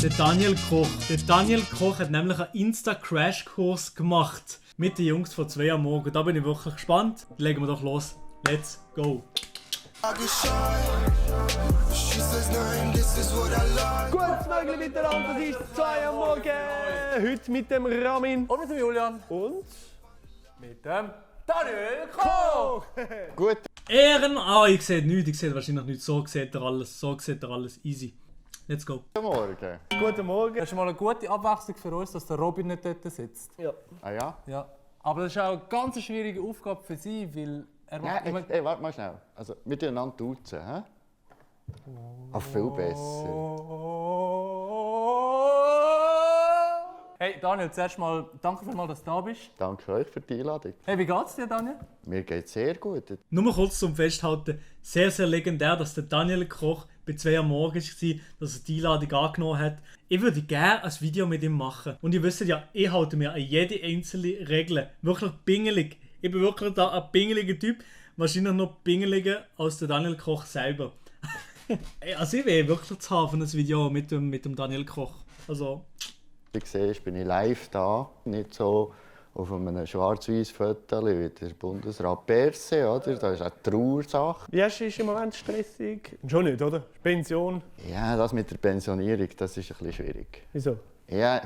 Der Daniel Koch. Der Daniel Koch hat nämlich einen Insta-Crash-Kurs gemacht. Mit den Jungs von 2 am Morgen. Da bin ich wirklich gespannt. Legen wir doch los. Let's go. Gutes Möglich miteinander, das ist 2 am Morgen. Heute mit dem Ramin. Und mit dem Julian. Und? Mit dem Daniel Koch. Gut. Ehren! Ah, ich sehe nichts. Ich sehe wahrscheinlich nichts. So sieht er alles. So sieht er alles. Easy. Let's go. Guten Morgen. Guten Morgen. Das ist mal eine gute Abwechslung für uns, dass der Robin nicht dort sitzt. Ja. Ah ja? Ja. Aber das ist auch eine ganz schwierige Aufgabe für sie, weil er macht immer... Ey, warte mal schnell. Also, wir tun einander duzen, hä? Ach, viel besser. Hey Daniel, zuerst mal danke vielmals, dass du da bist. Danke euch für die Einladung. Hey, wie geht's dir, Daniel? Mir geht's sehr gut. Nur kurz zum Festhalten. Sehr, sehr legendär, dass der Daniel Koch bei 2 am Morgen war, dass er die Einladung angenommen hat. Ich würde gerne ein Video mit ihm machen. Und ihr wisst ja, ich halte mir an jede einzelne Regel. Wirklich pingelig. Ich bin wirklich da ein pingeliger Typ. Wahrscheinlich noch pingeliger als der Daniel Koch selber. Also ich will wirklich zu haben, ein Video mit dem Daniel Koch. Also... Wie du siehst, bin ich live da. Nicht so auf einem schwarz-weiß Foto wie der Bundesrat Berse, oder? Das ist eine Trauersache. Wie hast du es im Moment stressig? Schon nicht, oder? Pension. Ja, das mit der Pensionierung, das ist ein bisschen schwierig. Wieso? Ja,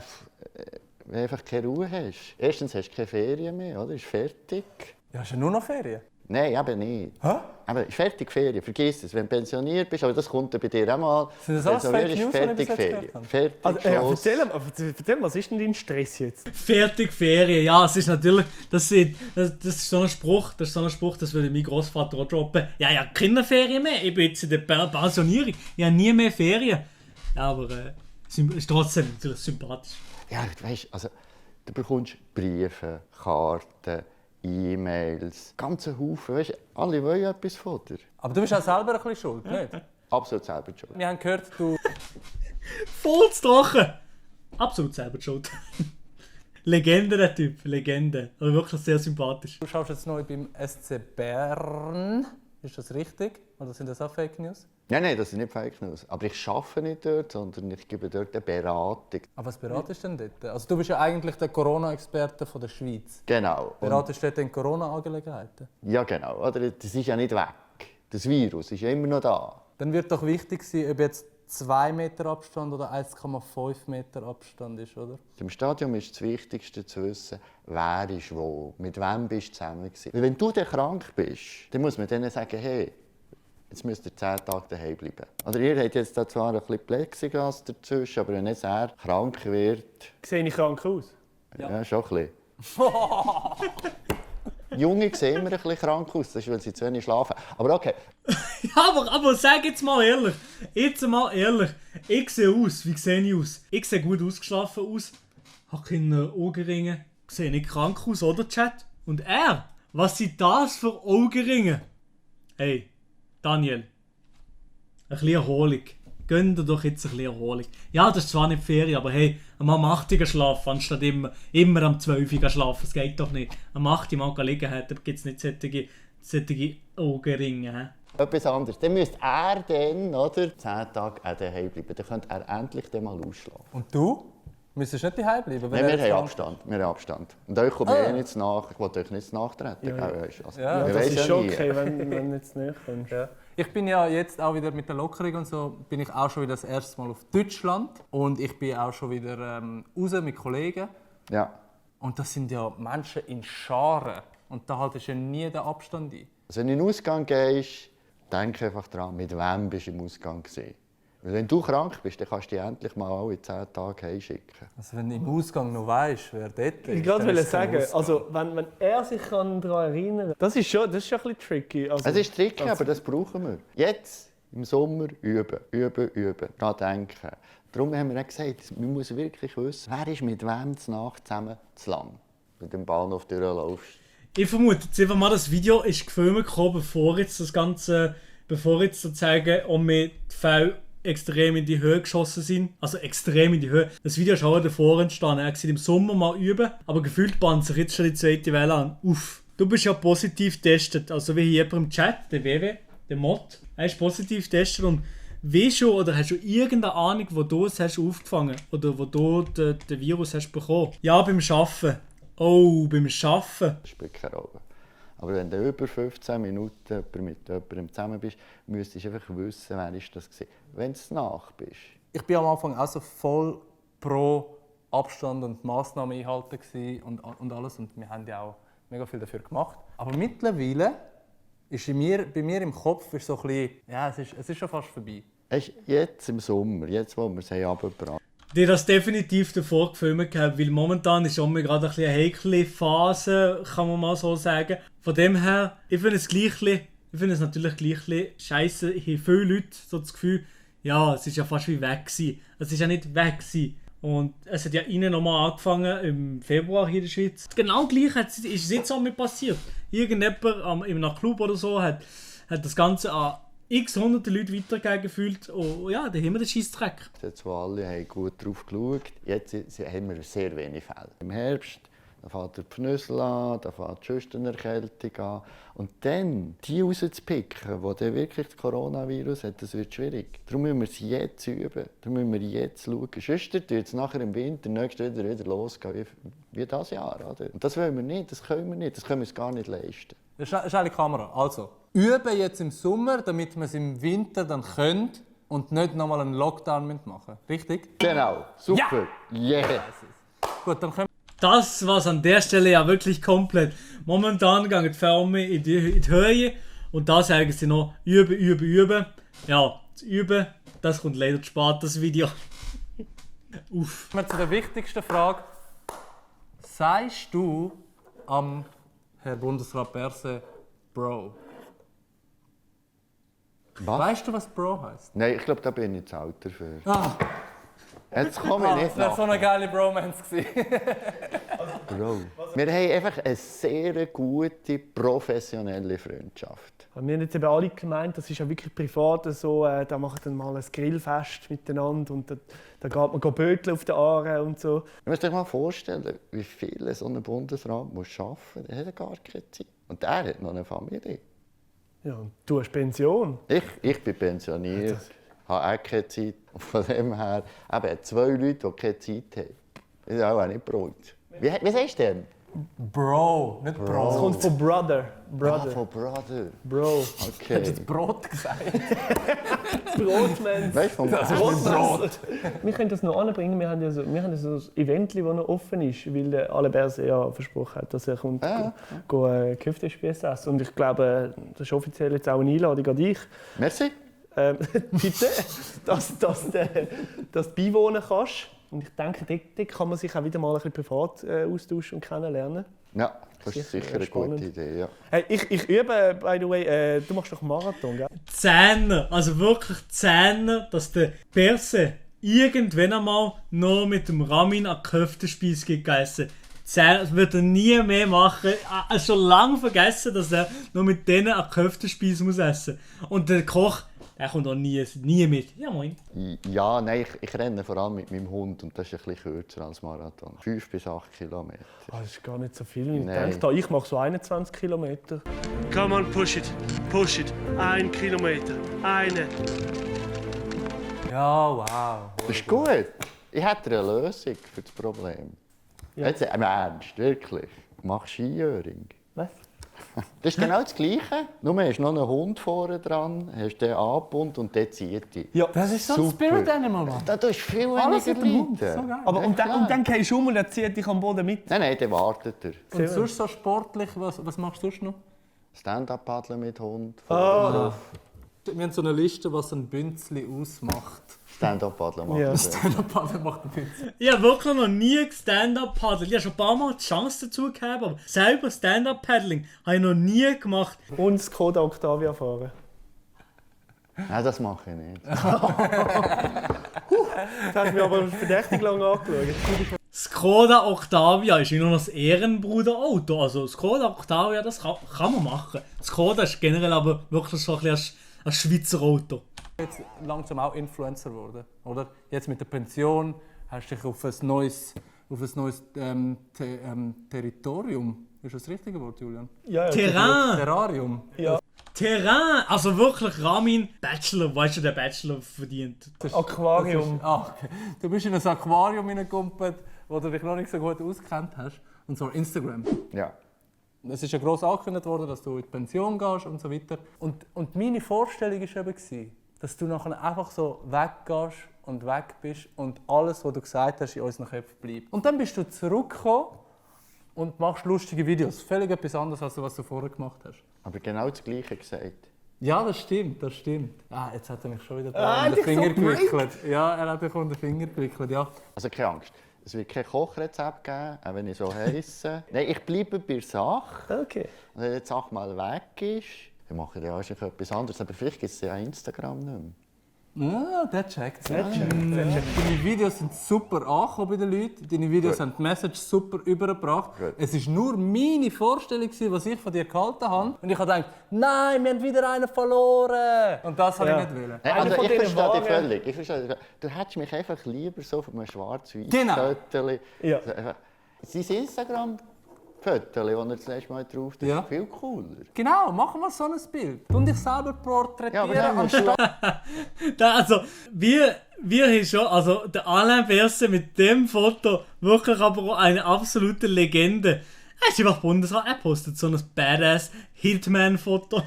wenn du einfach keine Ruhe hast. Erstens hast du keine Ferien mehr, oder? Ist fertig. Ja, hast du nur noch Ferien? Nein, eben nicht. Hä? Aber ist fertig Ferien, vergiss es. Wenn du pensioniert bist, aber das kommt dann bei dir auch mal. Sind das alles Pensioniert Fake ist News, die ich fertig bis jetzt Ferien. gehört habe? Fertig, Also, Schluss. erzähl, was ist denn dein Stress jetzt? Fertig Ferien, ja, es ist natürlich, das ist so ein Spruch, das würde mein Großvater auch droppen. Ja, ja, keine Ferien mehr, ich bin jetzt in der Pensionierung, ich habe nie mehr Ferien. Ja, aber ist trotzdem natürlich sympathisch. Ja, weißt also, du bekommst Briefe, Karten, E-Mails, ganze Haufen. Weißt, alle wollen etwas von dir. Aber du bist auch selber ein bisschen schuld, nicht? Absolut selber schuld. Wir haben gehört, du... Voll zu trocken! Absolut selber schuld. Legende, der Typ, Legende. Aber wirklich sehr sympathisch. Du schaust jetzt neu beim SC Bern. Ist das richtig? Oder sind das auch Fake News? Nein, das sind nicht Fake News. Aber ich arbeite nicht dort, sondern ich gebe dort eine Beratung. Aber was beratest du denn dort? Also du bist ja eigentlich der Corona-Experte von der Schweiz. Genau. Und, Beratest du dort in Corona-Angelegenheiten? ja, genau. Oder? Das ist ja nicht weg. Das Virus ist ja immer noch da. Dann wird doch wichtig sein, ob jetzt 2 Meter Abstand oder 1,5 Meter Abstand ist, oder? Im Stadion ist das Wichtigste zu wissen, wer ist wo, mit wem bist du zusammen gewesen. Weil wenn du dann krank bist, dann muss man denen sagen, hey, jetzt müsst ihr 10 Tage daheim bleiben. Oder ihr habt jetzt da zwar ein bisschen Plexiglas dazwischen, aber wenn jetzt er krank wird... Sehe ich krank aus? Ja, schon ein bisschen. Junge sehen immer ein bisschen krank aus, das ist, weil sie zu wenig schlafen. Aber okay. Ja, aber sag jetzt mal ehrlich, ich sehe aus, wie sehe ich aus? Ich sehe gut ausgeschlafen aus, habe keine Augenringe, sehe nicht krank aus, oder Chat? Und er, was sind das für Augenringe? Hey, Daniel, ein bisschen Erholung. Gönn dir doch jetzt ein bisschen Erholung. Ja, das ist zwar nicht Ferien, aber hey, am 8. schlafen, anstatt immer am 12. schlafen. Das geht doch nicht. Am 8. mal liegen hat, gibt es nicht solche Augenringe. Etwas anderes. Dann müsste er dann, oder, 10 Tage auch daheim bleiben. Dann könnte er endlich dann mal ausschlafen. Und du? Müsstest du nicht daheim bleiben? Nein, wir haben Abstand. Wir haben Abstand. Und euch kommt eh nicht nach. Ich wollte euch nicht nachtreten. Ja. Also, Ja, wir Das weiss ist ja schon nie. okay, wenn du jetzt nicht kommst. Ja. Ich bin ja jetzt auch wieder mit der Lockerung und so, bin ich auch schon wieder das erste Mal auf Deutschland. Und ich bin auch schon wieder raus mit Kollegen. Ja. Und das sind ja Menschen in Scharen. Und da haltest du ja nie den Abstand ein. Also, wenn du in den Ausgang gehst, denk einfach daran, mit wem bist du im Ausgang gewesen. Weil wenn du krank bist, dann kannst du dich endlich mal alle 10 Tage heimschicken. Also wenn du im Ausgang noch weisst, wer dort ist. Ich wollte dann gerade ist es kein sagen, Ausgang. also wenn er sich daran erinnern kann, das ist schon ein bisschen tricky. Also, Es ist tricky, aber das brauchen wir. Jetzt, im Sommer, üben, üben, üben. Daran denken. Darum haben wir auch gesagt, man muss wirklich wissen, wer ist mit wem zur Nacht zusammen zu lang, wenn du den Bahnhof durchlaufst. Ich vermute jetzt einfach mal, das Video ist gefilmt gekommen, bevor jetzt sozusagen um mit die Fälle extrem in die Höhe geschossen sind. Also extrem in die Höhe. Das Video ist auch davor entstanden. Er hat gesagt, im Sommer mal üben, aber gefühlt bahnt sich jetzt schon die zweite Welle an. Uff. Du bist ja positiv getestet. Also wie hier jemand im Chat, der WW, der Mod. Er ist positiv getestet und wie schon oder hast du irgendeine Ahnung, wo du es hast aufgefangen oder wo du den Virus hast bekommen? Ja, beim Arbeiten. Oh, beim Arbeiten. Das spielt keine Rolle. Aber wenn du über 15 Minuten mit jemandem zusammen bist, müsstest du einfach wissen, wer ist das war. Wenn du nach bist. Ich war am Anfang auch so voll pro Abstand und Massnahmen einhalten und alles. Und wir haben ja auch mega viel dafür gemacht. Aber mittlerweile ist bei mir im Kopf ist so ein bisschen, ja, es ist schon fast vorbei. Es ist jetzt im Sommer, jetzt wo wir es runtergebracht haben. Die das definitiv davor gefilmt haben, weil momentan ist auch gerade eine heikle Phase, kann man mal so sagen. Von dem her, ich finde es natürlich gleich scheiße. Ich habe viele Leute so das Gefühl, ja, es ist ja fast wie weg gewesen. Es ist ja nicht weg gewesen. Und es hat ja innen nochmal angefangen im Februar hier in der Schweiz. Genau gleich ist es jetzt auch mit passiert. Irgendjemand in einem Club oder so hat das Ganze an x hunderte Leute weitergegeben gefühlt. Oh ja, da haben wir den Scheissdreck. Jetzt, wo alle haben gut drauf geschaut, jetzt haben wir sehr wenig Fälle. Im Herbst da fängt der Pfnüssel an, da fängt die Schüsternerkältung an. Und dann, die rauszupicken, die dann wirklich das Coronavirus hat, das wird schwierig. Darum müssen wir es jetzt üben. Darum müssen wir jetzt schauen. Sonst wird es nachher im Winter nächstes wieder losgehen, wie dieses Jahr. Oder? Und das wollen wir nicht, das können wir nicht, das können wir uns gar nicht leisten. Das ist eine Kamera. Also, üben jetzt im Sommer, damit wir es im Winter dann können und nicht nochmal einen Lockdown machen müssen. Richtig? Genau, super. Ja. Yeah. Gut, dann können Das war's an der Stelle ja wirklich komplett. Momentan gehen die Filme in die Höhe und da sagen sie noch üben. Ja, das Üben, das kommt leider zu spät, das Video. Uff. wir zu der wichtigsten Frage. Sagst du am Herr Bundesrat Berse Bro? Was? Weißt du, was Bro heisst? Nein, ich glaube, da bin ich zu alt dafür. Ah, Jetzt komme ich nicht das wäre so nach. eine geile Bromance gewesen. Bro. Wir haben einfach eine sehr gute, professionelle Freundschaft. Wir haben jetzt eben alle gemeint, das ist ja wirklich privat so, da machen dann mal ein Grillfest miteinander und da geht man böteln auf den Aare und so. Du musst dir mal vorstellen, wie viel so ein Bundesrat muss arbeiten muss. Der hat gar keine Zeit. Und der hat noch eine Familie. Ja, und du hast Pension. Ich bin pensioniert, habe auch keine Zeit. Und von dem her, eben 2 Leute, die keine Zeit haben. Das ist auch nicht Brot. Wie sagst du denn? Bro, nicht Bro. Das kommt von Brother. Ah, von Brother. Bro. Okay. Jetzt Brot gesagt. Brotmensch. Weißt du, vom Brot. Wir können das noch anbringen. Wir haben ja so ein Event, das noch offen ist, weil der Alaberse ja versprochen hat, dass er kommt Köftespieß essen. Und ich glaube, das ist offiziell jetzt auch eine Einladung an dich. Merci. Bitte, dass du beiwohnen kannst. Und ich denke, dort kann man sich auch wieder mal ein bisschen privat austauschen und kennenlernen. Ja, das ist sicher eine spannend. gute Idee. Ja. Hey, ich übe, by the way, du machst doch Marathon, gell? Zähne, also wirklich Zähne, dass der Berse irgendwann einmal noch mit dem Ramin an Köftespieß gegessen. Das wird er nie mehr machen. Er hat schon lange vergessen, dass er noch mit denen an Köftespieß muss essen. Und der Koch, der kommt auch nie mit. Ja, moin. Ja, nein, ich renne vor allem mit meinem Hund und das ist ein bisschen kürzer als Marathon. 5 bis 8 Kilometer. Das ist gar nicht so viel. Ich Nein. denke, ich mache so 21 Kilometer. Come on, push it. 1 Kilometer. Eine. Ja, wow. Das ist gut. Ich hätte eine Lösung für das Problem. Ja. Jetzt, im Ernst, wirklich. Mach Skiöring. Was? Das ist genau das Gleiche. Nur hast du noch einen Hund vorne dran, hast den angebunden und der zieht dich. Ja, Das ist so ein Super. Spirit Animal, Mann. Da tust du viel Alles weniger mit dem Hund, Leute. so geil. aber und klar. dann gehst du um und er zieht dich am Boden mit. Nein, der wartet er. Und sonst so sportlich, was machst du sonst noch? Stand-up-Paddeln mit Hund. Ah. Wir haben so eine Liste, was ein Bünzli ausmacht. Stand-up-Paddeln machen. Ja. wir. Stand-up-Paddle macht ein Bünzli. Ich habe wirklich noch nie Stand-Up-Paddelt. Ich habe schon ein paar Mal die Chance dazu gehabt, aber selber Stand-Up-Paddling habe ich noch nie gemacht. Und das Skoda Octavia fahren. Nein, das mache ich nicht. Das hast du mir aber verdächtig lange angeschaut. Skoda Octavia ist nur noch das Ehrenbruderauto. Also Skoda Octavia, das kann man machen. Skoda ist generell aber wirklich so ein bisschen ein Schweizer Auto. Jetzt langsam auch Influencer geworden, oder? Jetzt mit der Pension hast du dich auf ein neues Territorium. Ist das das richtige Wort, Julian? Ja, Terrain! Terrarium. Ja. Terrain, also wirklich Ramin, Bachelor, weißt du, der Bachelor verdient. Aquarium. Okay. Du bist in ein Aquarium hineingekumpelt, wo du dich noch nicht so gut auskennt hast. Und zwar Instagram. Ja. Es ist ja gross angekündigt worden, dass du in die Pension gehst und so weiter. Und meine Vorstellung war eben, dass du nachher einfach so weggehst und weg bist und alles, was du gesagt hast, in unseren Köpfen bleibt. Und dann bist du zurückgekommen und machst lustige Videos. Völlig etwas anderes, als was du vorher gemacht hast. Aber genau das Gleiche gesagt. Ja, das stimmt, das stimmt. Ah, jetzt hat er mich schon wieder um den Finger gewickelt. Ja, er hat mich um den Finger gewickelt, ja. Also keine Angst. Es wird kein Kochrezept geben, auch wenn ich so heisse. Nein, ich bleibe bei der Sache. Okay. Und wenn die Sache mal weg ist, dann mache ich ja etwas anderes. Aber vielleicht gibt es ja Instagram nicht mehr. Ja, der checkt. Deine Videos sind super angekommen bei den Leuten. Deine Videos haben die Message super übergebracht. Gut. Es war nur meine Vorstellung, was ich von dir gehalten habe. Und ich habe gedacht, nein, wir haben wieder einen verloren. Und das wollte ich nicht wollen. Hey, Einer also von ich denen verstehe dich Wagen. völlig. Ich verstehe dich. Du hättest mich einfach lieber so von einem schwarz-weiß Genau. Foto. Ja. Sein Instagram-Foto, das er das letzte Mal drauf hat, Ja. ist viel cooler. Genau, machen wir so ein Bild. Und dich selber Ja, aber porträtieren. dann musst du Also, wir haben schon, also der Alain Berset mit dem Foto wirklich aber auch eine absolute Legende. Er ist einfach Bundesrat, er postet so ein badass Hitman-Foto.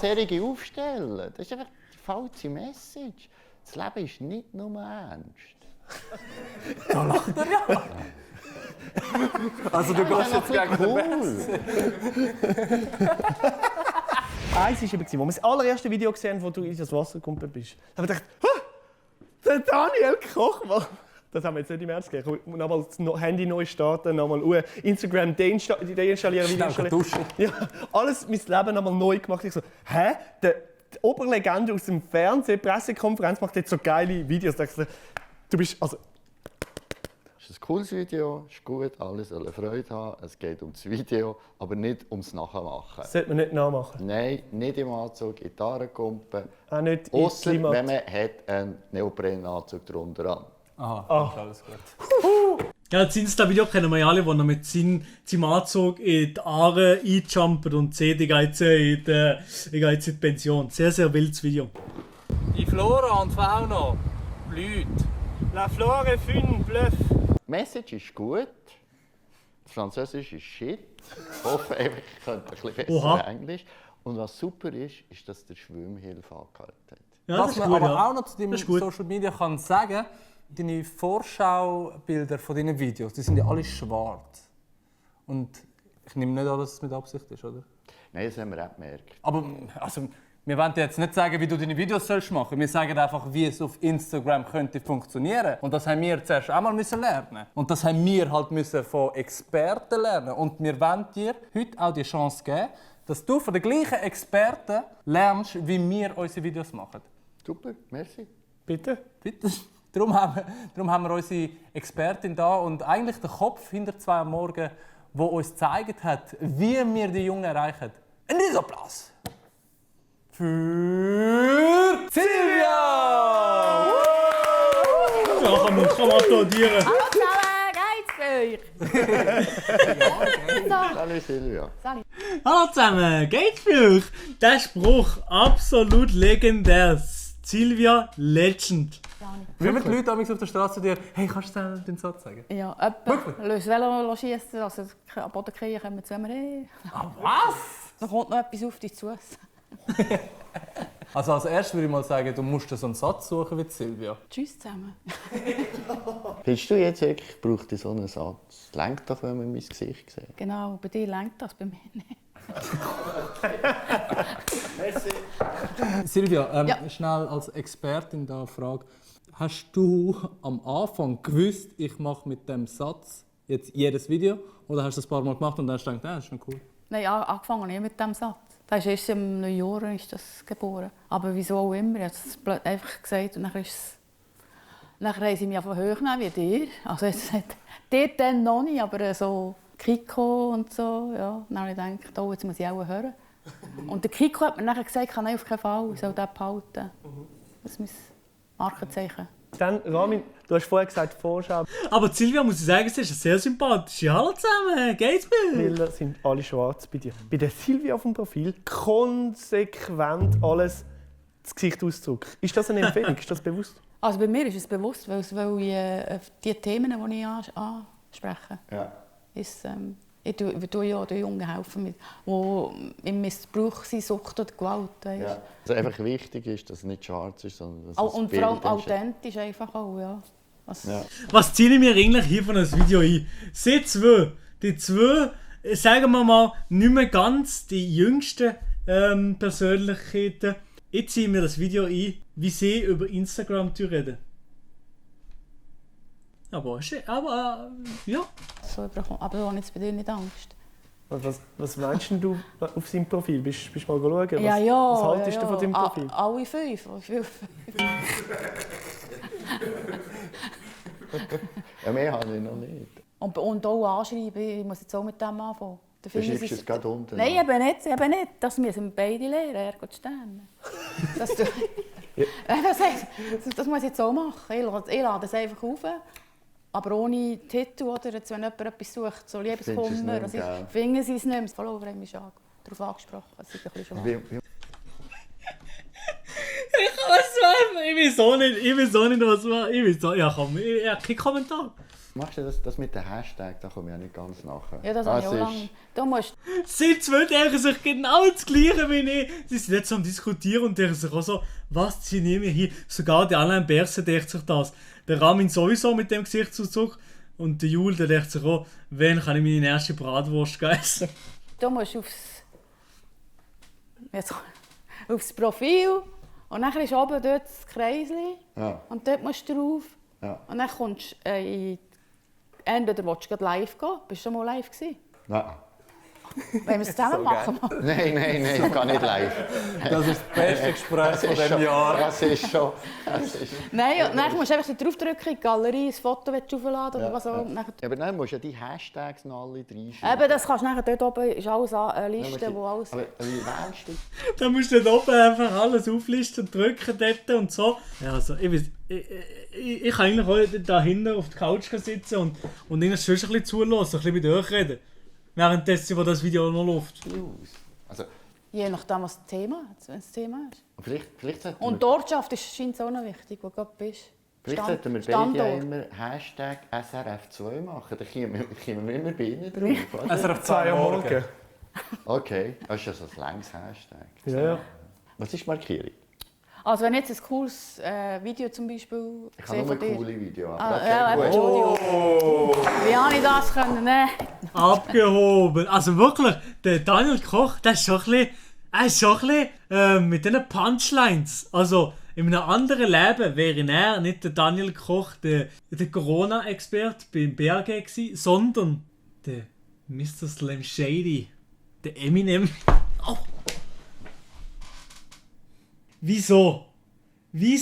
Serie aufstellen. Das ist einfach die falsche Message. Das Leben ist nicht nur ernst. Also du gehst jetzt gegen den Cool. Eins war eben, als wir das allererste Video gesehen haben, wo du in das Wasser gekumpelt bist. Da haben wir gedacht, der Daniel Kochmann. Das haben wir jetzt nicht im Ernst gegeben. Nochmal das Handy neu starten, nochmal Instagram deinstallieren, Video installieren. duschen. Ja, alles mein Leben nochmal neu gemacht. Ich so, hä? Die Oberlegende aus dem Fernsehen, Pressekonferenz, macht jetzt so geile Videos. Da dachte ich, du bist, also, Es ist ein cooles Video, ist gut, alle sollen Freude haben. Es geht um das Video, aber nicht ums Nachmachen. das sollte man nicht nachmachen. Nein, nicht im Anzug, Gitarrenkumpen. Auch nicht in Ausser Klimat. wenn man hat einen Neoprenanzug drunter an. Aha, ist alles gut. Ja, das Insta-Video kennen wir ja alle, wo er mit seinem Anzug in die Aare einjumpt und sieht, ich gehe jetzt in die Pension. Sehr, sehr wildes Video. Die Flora und Fauna blüht. La Flore fün bluff. Die Message ist gut, das Französisch ist shit. Ich hoffe einfach, ich könnte ein bisschen besser Oha. Englisch. Und was super ist, ist, dass der Schwimmhilfe angehalten hat. Ja, Was das ist man gut, aber ja. auch noch zu deinem Das ist gut. Social Media kann sagen, deine Vorschaubilder von deinen Videos, die sind ja alle schwarz. Und ich nehme nicht an, dass es mit Absicht ist, oder? Nein, das haben wir auch gemerkt. Aber also, wir wollen dir jetzt nicht sagen, wie du deine Videos sollst machen. Wir sagen einfach, wie es auf Instagram könnte funktionieren. Und das haben wir zuerst auch mal müssen lernen. Und das haben wir halt müssen von Experten lernen. Und wir wollen dir heute auch die Chance geben, dass du von den gleichen Experten lernst, wie wir unsere Videos machen. Super, merci. Bitte? Bitte. Darum haben wir unsere Expertin da und eigentlich den Kopf hinter 2 am Morgen, der uns gezeigt hat, wie wir die Jungen erreichen. Ein Applaus für Silvia! Ja, kann man applaudieren. Hallo zusammen, geht's euch? Hallo Silvia. Hallo zusammen, geht's für euch? Der Spruch, absolut legendär. Silvia Legend. Wie die Leute auf der Straße dir, hey, kannst du den Satz sagen? Ja, jemand löst Velo schiessen, also am Boden kriegen, kommen wir zu mir. Hey. Was? Da kommt noch etwas auf dich zu. Also als erstes würde ich mal sagen, du musst dir so einen Satz suchen wie Silvia. Tschüss zusammen. Findest du jetzt wirklich, braucht so einen Satz? Lenkt doch, wenn man mein Gesicht sieht. Genau, bei dir lenkt das, bei mir nicht. Silvia, Ja. schnell als Expertin da eine Frage. Hast du am Anfang gewusst, ich mache mit dem Satz jetzt jedes Video? Oder hast du das ein paar Mal gemacht und dann hast du gedacht, das ist noch cool? Nein, angefangen nicht mit diesem Satz. Das ist erst im Neujahr ist das geboren. Aber wieso auch immer, ich habe es einfach gesagt und dann haben sie mich einfach hochgenommen wie dir. Also jetzt nicht dort dann noch nicht, aber so Kiko und so. Ja. Dann habe ich gedacht, oh, jetzt muss ich auch hören. Und der Kiko hat mir nachher gesagt, ich kann auf keinen Fall, ich soll das behalten. Das ist mein Markenzeichen. Dann, Ramin, du hast vorher gesagt, Vorschau. Aber Silvia, muss ich sagen, sie ist sehr sympathisch. Hallo zusammen, geht's mir? Bilder sind alle schwarz bei dir. Bei der Silvia auf dem Profil konsequent alles das Gesicht ausdrückt. Ist das eine Empfehlung? Ist das bewusst? Also bei mir ist es bewusst, weil ich die Themen, die ich anspreche, Ja. ist, ich tue ja den Jungen helfen, die im Missbrauch sind, Sucht oder Gewalt. Weißt. Ja. Also einfach wichtig ist, dass es nicht schwarz ist, sondern dass es Und vor Bild allem entsteht. authentisch einfach auch, ja. Also, Ja. Was ziehen wir eigentlich hier von einem Video ein? Sie zwei, die zwei, sagen wir mal, nicht mehr ganz die jüngsten Persönlichkeiten. Jetzt ziehen wir das Video ein, wie sie über Instagram reden. Aber ja. so überkommen. Aber du hast jetzt bei dir nicht Angst. Was meinst denn du auf seinem Profil? Bist du mal schauen? Was, Ja, was haltest ja, du von seinem Profil? Alle 5. Ja, mehr habe ich noch nicht. Und auch anschreiben, ich muss jetzt auch mit dem anfangen. Du schreibst es gerade unten. Nein, eben nicht. Das müssen wir beide lernen, Herrgott Sterne. Das, das muss ich jetzt auch machen. Ich lade es einfach auf. Aber ohne Titel, oder? Jetzt, wenn jemand etwas sucht, so Liebeskummer, finden sie es nicht mehr. Die Follower haben mich schon darauf angesprochen. Das ist ein bisschen schon Wie- Ich weiß auch nicht, was machen. Ja, komm, ich habe keinen Kommentar. Machst du das mit den Hashtag? Da komme ich ja nicht ganz nachher. Ja, das habe ich auch lange. Du musst... Sie zwei denken sich genau das Gleiche wie ich. Sie sind jetzt so am Diskutieren und denken sich auch so, was ziehen wir hier? Sogar der Alain Berset denkt sich das. Der Ramin sowieso mit dem Gesichtsausdruck. Und der Jul, der denkt sich auch, wann kann ich meine erste Bratwurst essen? Du musst aufs Profil und dann ist oben dort das Kreisli Ja. und dort musst du drauf. Ja. Und dann kommst du entweder willst du gerade live gehen. Bist du schon mal live gewesen? Nein. Wenn wir es zusammen machen. Nein, ich kann nicht live. Das ist das beste Gespräch von diesem Jahr. Das ist schon. Nein, und dann musst du einfach draufdrücken in die Galerie, ein Foto aufladen oder was auch. Ja, aber dann musst du ja die Hashtags noch alle reinschreiben. Eben, das kannst du nachher dort oben, ist alles eine Liste, wo alles... Aber wie wählst du? Da musst du dort oben einfach alles auflisten und drücken dort und so. Ja, also, ich kann eigentlich auch da hinten auf der Couch sitzen und ihnen schon ein bisschen zulassen, ein bisschen mit euch reden. Währenddessen, wo das Video noch läuft. Also, Je nachdem, was das Thema ist, wenn das Thema ist. vielleicht sollten Und die Ortschaft scheint auch noch wichtig, wo du gerade bist. Vielleicht sollten wir beide ja immer Hashtag SRF2 machen. Dann kommen wir immer bei Ihnen drauf. Oder? SRF 2 am Morgen. Okay, das ist ja so ein langes Hashtag. Ja. Was ist die Markierung? Also wenn jetzt ein cooles Video zum Beispiel Ich habe nur coole Videos. Ja, Entschuldigung. Wie habe ich das können? Nee. Abgehoben. Also wirklich, der Daniel Koch, der ist schon ein bisschen mit diesen Punchlines. Also in einem anderen Leben wäre er nicht der Daniel Koch, der Corona-Experte beim BRG gewesen, sondern der Mr. Slim Shady, der Eminem. Oh. Wieso? Wie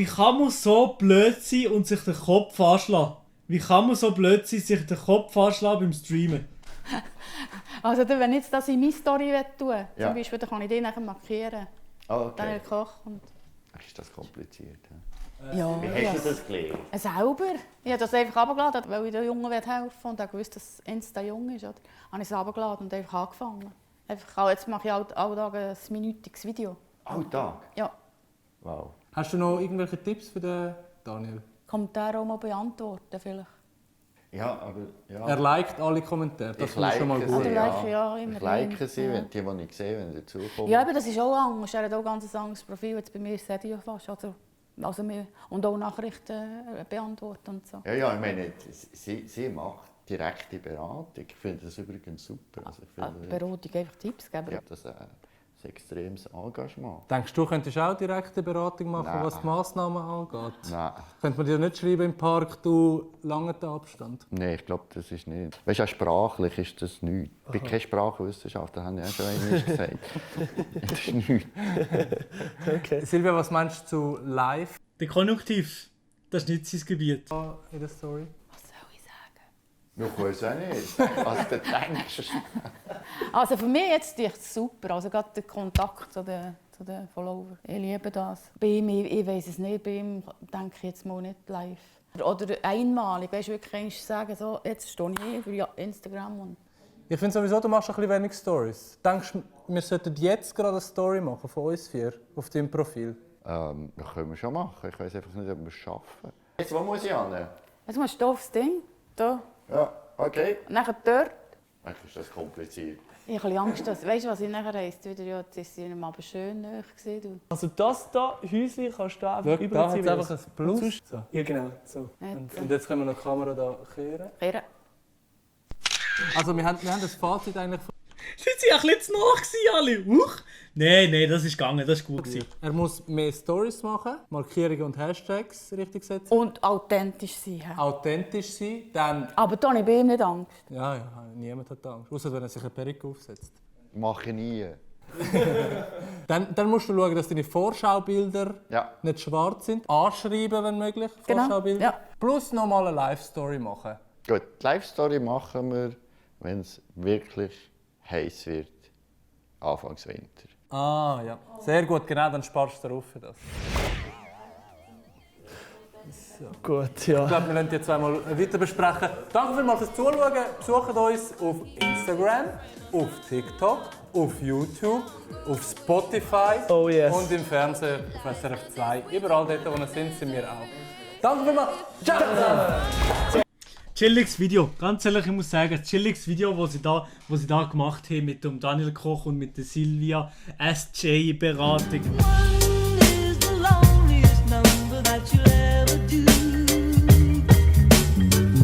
kann man so blöd sein und sich den Kopf anschlagen? Wie kann man so blöd sein, sich den Kopf anschlagen beim Streamen? Also wenn ich jetzt das in meine Story tun will, Ja. zum Beispiel, dann kann ich den nachher markieren. Okay. Daniel Koch. Und Ist das kompliziert? ja, Wie hast du das gelernt? selber. Ich habe das einfach runtergeladen, weil ich den Jungen helfen wollte und ich wusste, dass Insta jung ist. Oder? Habe ich es runtergeladen und einfach angefangen. Einfach, jetzt mache ich alle Tage ein minütiges Video. Alltag? Ja. Wow. Hast du noch irgendwelche Tipps für den Daniel? Kommentare auch mal beantworten vielleicht. Ja, aber... Ja. Er liked alle Kommentare, das Ich finde ich schon mal like gut. sie, Ja, like ja, immer Ich like rein. sie, Ja. die ich sehe, wenn sie dazukommen. Ja, aber das ist auch anders. Er hat auch ganz ein anderes Profil. Jetzt bei mir ist es ja fast. Also und auch Nachrichten beantworten und so. Ja, ich meine, sie macht direkte Beratung. Ich finde das übrigens super. Also ich finde, Beratung, einfach Tipps geben. ja, das ist ein extremes Engagement. Denkst du, könntest auch direkte Beratung machen, Nein. was die Massnahmen angeht? Nein. Könnte man dir nicht schreiben im Park, du lange den Abstand? Nein, ich glaube, das ist nicht. Weißt du, auch sprachlich ist das nichts. Ich bin kein Sprachwissenschaftler, das habe ich auch schon einmal gesagt. Das ist nichts. Okay. Silvia, was meinst du zu live Der Konjunktiv, das ist nicht sein Gebiet. in der Story? Was soll ich sagen? Ich weiß auch nicht, was du denkst. Also für mich jetzt ist es super. Also gerade der Kontakt, so das zu den Followern. Ich liebe das. Bei ihm, ich weiss es nicht, bei ihm denke ich jetzt mal nicht live. Oder einmalig, weißt du, wirklich einmal sagen, so, jetzt stehe ich hier für Instagram. Und Ich finde sowieso, du machst ein bisschen wenig Stories. Denkst du, wir sollten jetzt gerade eine Story machen von uns 4 auf deinem Profil? Das können wir schon machen. Ich weiß einfach nicht, ob wir es schaffen. Jetzt, wo muss ich hin? jetzt musst du aufs Ding, da, Ja, okay. und nachher dort. Eigentlich ist das kompliziert. Ich habe ein bisschen Angst, dass, weißt du, was ich nachher heisst? Wieder, ja, jetzt ist sie aber schön nahe gewesen, du. Also das da, Häuschen, kannst du einfach Schau, da überziehen. hat es einfach ein Plus. So. Ja, genau. So. Und jetzt können wir noch die Kamera da kehren. Kehren. Also wir haben das Fazit eigentlich von... Sind sie ein bisschen zu nah gewesen, alle? Huch! Nein, das ist gegangen, das ist gut gewesen. Er muss mehr Stories machen, Markierungen und Hashtags richtig setzen, Und authentisch sein. hä? authentisch sein, dann... Aber da habe ich bei ihm nicht Angst. Ja, niemand hat Angst, außer wenn er sich eine Perücke aufsetzt. Mache ich nie. Dann musst du schauen, dass deine Vorschaubilder Ja. nicht schwarz sind. Anschreiben, wenn möglich, Genau, Vorschaubilder. ja. Plus nochmal eine Live-Story machen. Gut, die Live-Story machen wir, wenn es wirklich heiß wird. Anfangs Winter. Ah, ja. Sehr gut, genau, dann sparst du darauf für das. Gut, ja. Ich glaube, wir werden jetzt einmal weiter besprechen. Danke vielmals fürs Zuschauen. Besucht uns auf Instagram, auf TikTok, auf YouTube, auf Spotify Oh yes. und im Fernsehen auf SRF 2. Überall dort, wo wir sind wir auch. Danke vielmals. Ciao zusammen. Chilliges Video, ganz ehrlich, ich muss sagen, chilliges Video, das sie da gemacht haben mit dem Daniel Koch und mit der Silvia SJ Beratung.